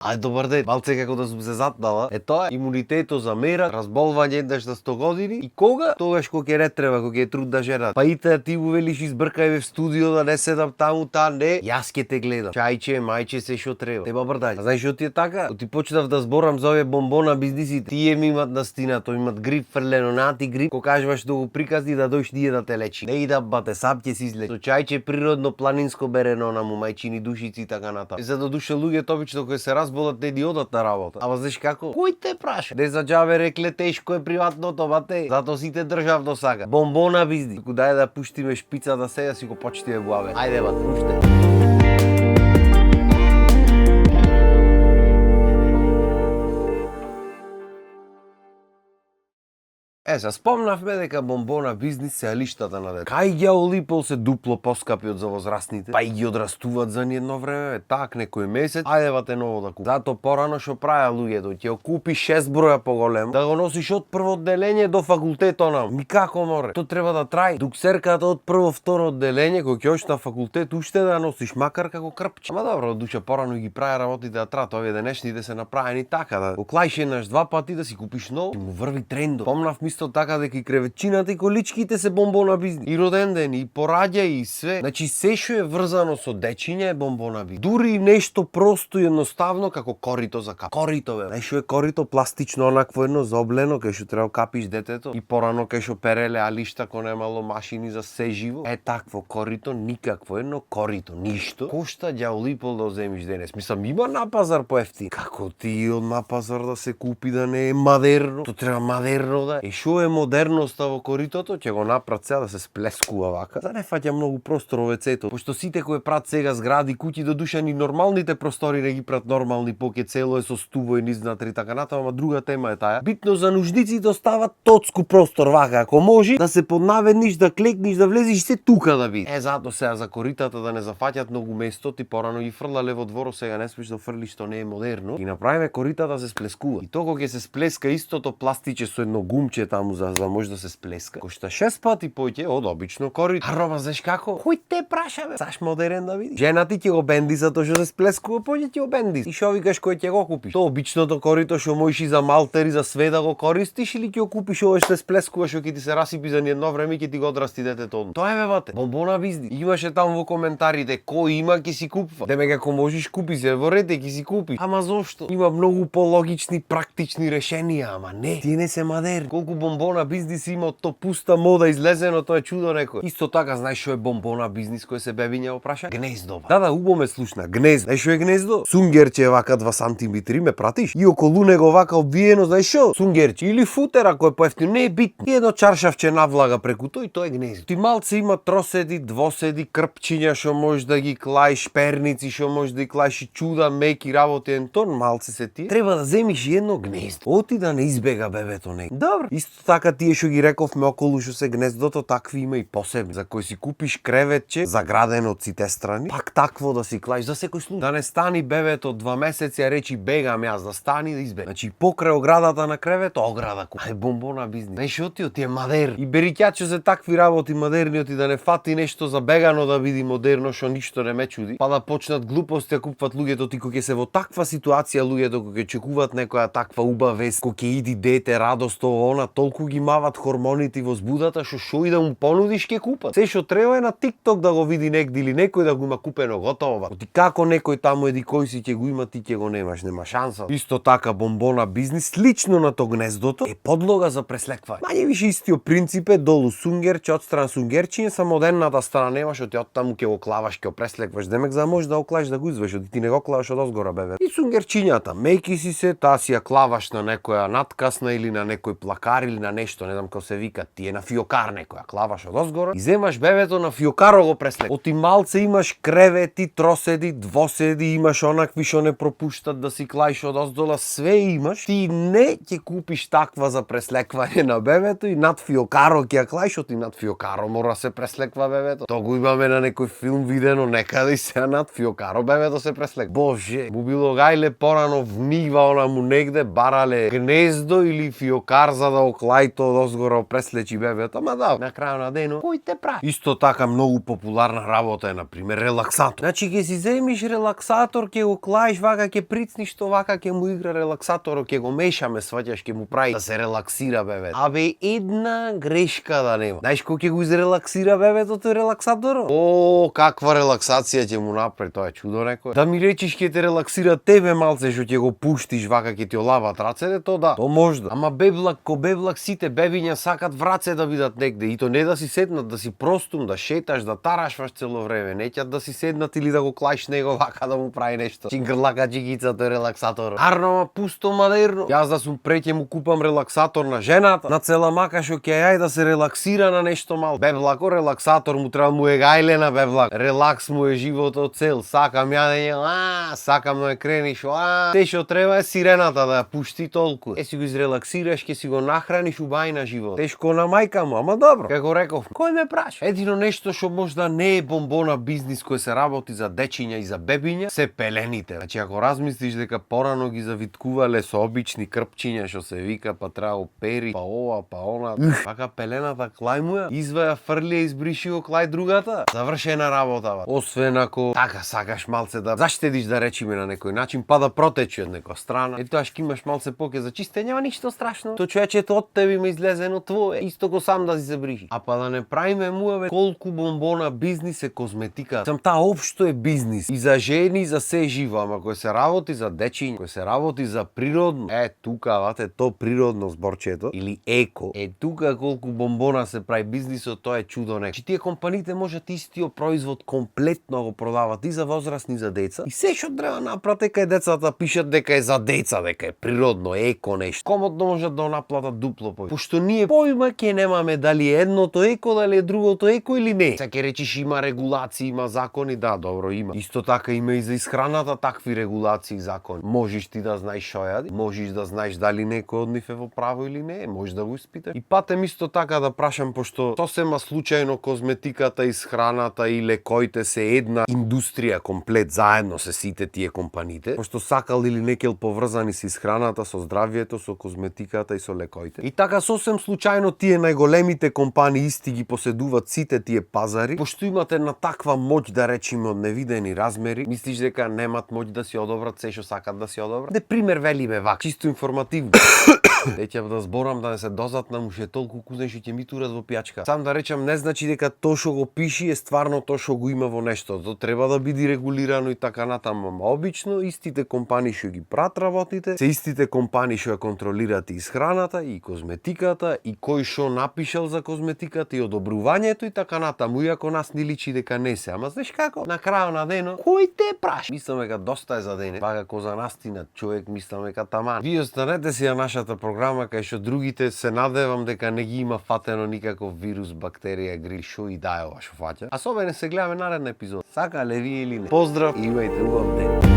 Добар ден, малце како да сум се затнала. Тоа е имунитетот за мера, разболвање еднаш на 100 години и кога? Тогаш кога ќе не треба, кога ќе е трудна жена. Па ите ти му велиш избркај в студио да не седам таму, не, јас ќе те гледам. Чајче, мајче, се што треба. Тема брдање. А знаеш што ти е така? Ти почнав да зборам за овие бомбона бизнисите. Тие ми имат настина, тој имат грип фрлено на антигрип, кога кажуваш да го приказни да дојш ние да те лечи. Не идам бате, сам ќе се излечи. Со чајче природно планинско берено на му мајчини душици и така натаму. За да душа луѓето обично кои се разболат не ни одат на работа. Ама знаеш како? Кој те праша? Не за џабе рекле тешко е приватното, бате. Зато сите државно сака. Бомбона бизнис. Туку дај да пуштиме шпицата сега си го почнеме главе. Ајде бате, пуште. Се спомнавме дека бомбона бизнис се алиштата на дете. Кај ги олипол се дупло поскапи од за возрастните, па и ги одрастуваат за едно време, так некој месец, ајде бате ново да купи. Зато порано што праја луѓето, ќе купи 6 броја поголем, да го носиш од прво одделение до факултетот нам. Никако море. Тоа треба да траи. Дуксерката од прво второ одделение, кој ќе ош на факултет уште да носиш макар како крпче. Ама добро, душа порано ги праја работите да траат, овие денешните се направени така да го клајш еднаш два пати да си купиш ново, му врви трендот. Помнав исто така дека и кревечината и количките се бомбона бизнис. И роден ден, и пораѓа и све. Значи се што е врзано со дечиња е бомбона бизнис. Дури нешто просто и едноставно како корито за кап. Корито бе. Знаеш што е корито пластично онакво едно заоблено кај што треба капиш детето. И порано кај што переле алишта кога немало машини за се живо. Такво корито, никакво едно корито, ништо. Кошта ѓаолипол да земиш денес. Мислам има на пазар поевтин. Како ти од на пазар да се купи да не е модерно? То треба модерно да е. Што е модерноста во коритото, ќе го направат сега да се сплескува вака. За не фаќа многу простор овецето, пошто сите кои прават сега згради, куќи до душа ни нормалните простори не ги прават нормални, поќе цело е со стуво и низнатри така натаму, ама друга тема е таа. Битно за нуждиците остават тоцку простор вака, ако може да се поднаведниш, да клекниш, да влезеш се тука да биде. Зато сега за коритата да не зафаќат многу место, ти порано ги фрлале во дворо, сега не смеш да фрлиш, што не е модерно. И направиме коритата да се сплескува. И тоа кога ќе се сплеска истото пластиче со едно гумче таму за може да се сплеска. Кошта 6 пати поќе од обично корито. Рома, знаеш како? Кој те праша бе? Саш модерен да видиш. Жена ти ќе го бенди за тоа што се сплескува, поќе ќе го бенди. И што викаш кој ќе го купиш? Тоа обичното корито што можеш и за малтери за све да го користиш или ќе го купиш ова што се сплескува што ќе ти се расипи за едно време и ќе ти го одрасти детето. Тоа е бе бате. Бомбона бизнис. Имаше таму во коментарите кој има ќе си купува. Демек ако можеш купи се во ред ќе си купи. Ама зошто? Има многу пологични практични решенија, ама не. Тие не се модерни. Колку бомбона бизнис има од то пуста мода излезено, тоа е чудо некој. Исто така знаеш што е бомбона бизнис кој се бебиња го праша? Гнездо. Да, убаво ме слушна. Гнездо. Знаеш што е гнездо? Сунгерче е вака 2 сантиметри, ме пратиш? И околу него вака обвиено, знаеш што? Сунгерче или футер ако е поевтино, не е битно. И едно чаршавче навлага преку тој и тоа е гнездо. Ти малце има троседи, двоседи, крпчиња што можеш да ги клаиш, перници што можеш да ги клаиш и чуда, меки работи ентон, малце се тие. Треба да земиш едно гнездо. Оти да не избега бебето не. Добро. Исто така тие што ги рековме околу што се гнездото, такви има и посебни. За кој си купиш креветче, заградено од сите страни, пак такво да си клаиш за секој случај. Да не стани бебето 2 месеци, а речи бегам јас, да стани да избега. Значи покрај оградата на кревето, ограда купи. Ај бомбона бизнис. Знаеш што ти е модерн. И берикјаче за такви работи модерни и да не фати нешто забегано да биде модерно што ништо не ме чуди, па да почнат глупости да купуват луѓето, ти кога ќе се во таква ситуација луѓето кога ќе чекуваат некоја таква убава вест, кога ќе иди дете, радост, она толку ги мават хормоните во збудата што и да му понудиш ќе купат. Се што треба е на TikTok да го види негде или некој да го има купено готово. Ти како некој таму еди кој си ќе го има, ти ќе го немаш, нема шанса. Исто така бомбона бизнис лично на то гнездото е подлога за преслеквање. Мање више истиот принцип е долу сунгерче, отстрана сунгерчиња, са модерната страна нема што ти оттаму ќе го клаваш, ќе го преслекваш. Демек за може да го клаваш да го извеш, ти не го клаваш од озгора бебе. И сунгерчињата, меки си се, таа си ја клаваш на некоја наткасна или на некој плакар или на нешто, не знам како се вика, ти е на фиокар некоја, клаваш од озгора и земаш бебето на фиокаро го преслек. Оти малце имаш кревети, троседи, двоседи, имаш онакви што не пропуштат да си клаиш од оздола, све имаш. Ти не ќе купиш таква за преслеквање на бебето и над фиокаро ќе ја клаиш, оти над фиокаро мора се преслеква бебето. Тоа го имаме на некој филм видено некаде и сега над фиокаро бебето се преслеква. Боже, му било гајле порано внива она му негде барале гнездо или фиокар за да го лајто одозгора преслечи бебето, ама да, на крајот на денот, кој те прави? Исто така многу популарна работа е на пример релаксатор. Значи ќе си земиш релаксатор, ќе го клаиш вака, ќе прицниш што вака ќе му игра релаксаторот, ќе го мешаме, сваќаш, ќе му прави да се релаксира бебето. Абе една грешка да нема. Знаеш кој ќе го изрелаксира бебето тој релаксаторот? О, каква релаксација ќе му направи, тоа е чудо некој. Да ми речиш ќе те релаксира тебе малце што ќе го пуштиш вака ќе ти олават рацете, то да, то можда. Ама беблак ко беблак сите бебиња сакат враце да бидат негде и то не да си седнат, да си простум, да шеташ, да тарашваш цело време, неќат да си седнат или да го клаиш него вака да му прави нешто. Чингрлака джигица тој релаксатор. Арно, пусто модерно. Јас да сум преќе му купам релаксатор на жената, на цела мака што ќе јај да се релаксира на нешто мало. Беблако релаксатор му треба му е гајлена беблак. Релакс му е животот цел. Сакам јадење, сакам да крениш, те што треба е сирената да ја пушти толку. Си го изрелаксираш, ќе си го нахраниш убајна живот. Тешко на мајка му, ама добро. Како реков, кој ме праша? Едино нешто што можда не е бомбона бизнис кој се работи за дечиња и за бебиња, се пелените. Значи ако размислиш дека порано ги завиткувале со обични крпчиња што се вика, па треба пери, па ова, па она, пака пелената клај му ја, изваја фрлија, избриши го клај другата. Завршена работа. Освен ако така сакаш малце да заштедиш да речиме на некој начин, па да протечи од некоја страна. Ето аш ки имаш малце поке за чистење, нема ништо страшно. То човечето од тебе има излезено твое, исто го сам да си се бриши. А па да не правиме муаве колку бомбона бизнис е козметика. Сам таа општо е бизнис и за жени и за се живо, ама кој се работи за дечиња, кој се работи за природно, тука вате то природно зборчето или еко. Тука колку бомбона се прави бизнисот, тоа е чудо некој. Чи тие компаниите можат истиот производ комплетно го продават и за возрастни и за деца. И се што треба напрате кај децата пишат дека е за деца, дека е природно, еко нешто. Комотно можат да наплатат дупло повеќе. Пошто ние појма ќе немаме дали е едното еко, дали е другото еко или не. Се ќе речиш има регулации, има закони, да, добро има. Исто така има и за исхраната такви регулации и закони. Можеш ти да знаеш што јади, можеш да знаеш дали некој од нив е во право или не, можеш да го испиташ. И патем исто така да прашам, пошто сосема случајно козметиката, исхраната и лекоите се една индустрија комплет, заедно се сите тие компаниите, пошто сакал или некел поврзани со исхраната, со здравјето, со козметиката и со лекоите. И така сосем случајно тие најголемите компании исти ги поседуваат сите тие пазари, пошто имате на таква моќ да речеме од невидени размери, мислиш дека немат моќ да си одобрат се што сакат да си одобрат? Де пример велиме вак, чисто информативно. Деќа да зборам да не се дозатнам уште толку кузен што ќе ми турат во пијачка. Сам да речам не значи дека тоа што го пиши е стварно тоа што го има во нешто. Тоа треба да биде регулирано и така натаму. Обично истите компании што ги прат работите, се истите компании што ја контролираат и исхраната и козметиката и кој што напишал за козметиката и одобрувањето и така натаму. Иако нас ни личи дека не се, ама знаеш како? На крајот на денот кој те праши? Мислам дека доста е за денес. Вака коза настина човек мислам дека таман. Вие останете си на нашата програма кај што другите се надевам дека не ги има фатено никаков вирус, бактерија, грил, шо и да е ова што фаќа. А со мене се гледаме наредна епизода. Сакале ви или не? Поздрав и имајте убав ден.